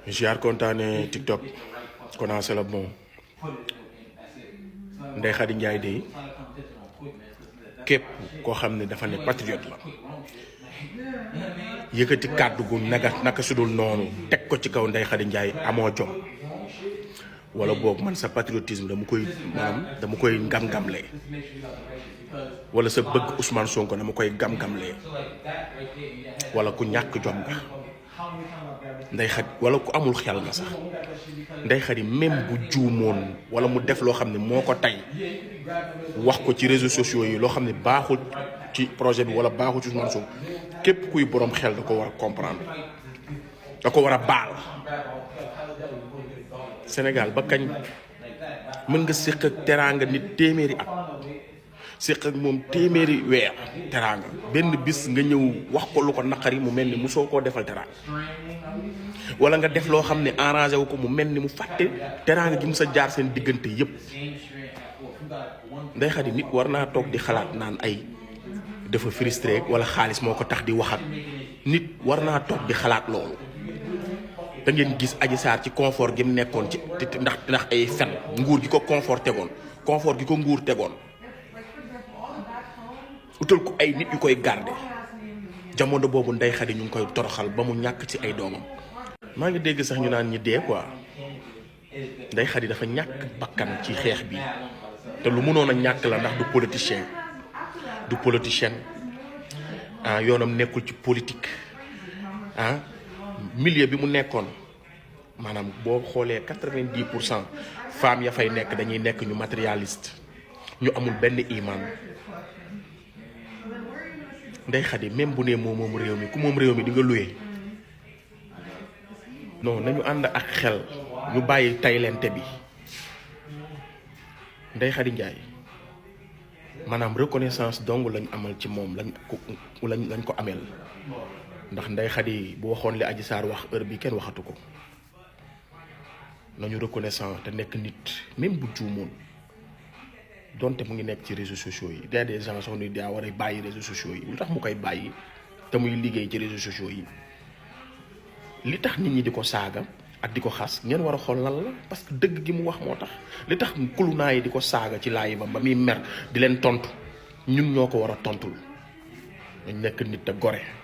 Ziar kontaane TikTok commencé la bon Ndeye Khady Ndiaye de képp koo xam ne dafa ne patriote la yëkkati kàddu gu naka sudul noonu teg ko ci kaw Ndeye Khady Ndiaye amoo jom wala boog man sa patriotisme dama koy gam-gamlee wala sa bëgg Ousmane Sonko dama koy gam-gamlee wala ku ñàkk jom nga Ndeye Khady wala ku amul xel nga sax Ndeye Khady même bu juumoon wala mu def loo xam ne moo ko tey wax ko ci réseaux sociaux yi loo xam ne baaxul ci projet bi wala baaxul ci Ousmane Sonko képp kuy borom xel da ko war a comprendre da ko war a baal. Sénégal ba kañ mën nga séq ak teraanga nit téeméeri at séq ak moom téeméeri weer teraanga benn bis nga ñëw wax ko lu ko naqari mu mel ni musoo koo defal teraanga wala nga def loo xam ne arrangé wu ko mu mel ni mu fàtte teraanga gi mu sa jaar seen diggante yépp. Ndeye Khady nit war naa toog di xalaat naan ay dafa frustré wala xaalis moo ko tax di wax ak nit war naa toog di xalaat loolu. da ngeen gis Adji Sarr ci confort gi mu nekkoon ci ndax ay fen nguur gi ko confort gi ko nguur tegoon utal ko ay nit yu koy garder jamono boobu Ndeye Khady ñu ngi koy toroxal ba mu ñàkk ci ay doomam. maa ngi dégg sax ñu naan ñi dee quoi Ndeye Khady dafa ñàkk bakkan ci xeex bi te lu mënoon a ñàkk la ndax du politicien yoonam nekkul ci politique milieu bi mu nekkoon maanaam boo xoolee 90% femmes ya fay nekk dañuy nekk ñu matérialiste ñu amul benn iman. Ndeye Khady même bu nee moom réew mi ku moom réew mi di nga luye non nañu ànd ak xel ñu bàyyi taylente bi. Ndeye Khady Ndiaye maanaam reconnaissance dong lañ amal ci moom lañ ko amel ndax Ndeye Khady bu waxoon li Adji Sarr wax heure bi kenn waxatu ko. nañu reconnaissant te nekk nit même bu juumoon donte mu ngi nekk ci réseaux sociaux yi des gens sax ni daa war a bàyyi réseaux sociaux yi lu tax mu koy bàyyi te muy liggéey ci réseaux sociaux yi li tax nit ñi di ko saaga ak di ko xas ngeen war a xool lan la parce que dëgg gi mu wax moo tax li tax kulunaa yi di ko saaga ci laay ba muy mer di leen tontu ñun ñoo ko war a tontul dañ nekk nit te gore.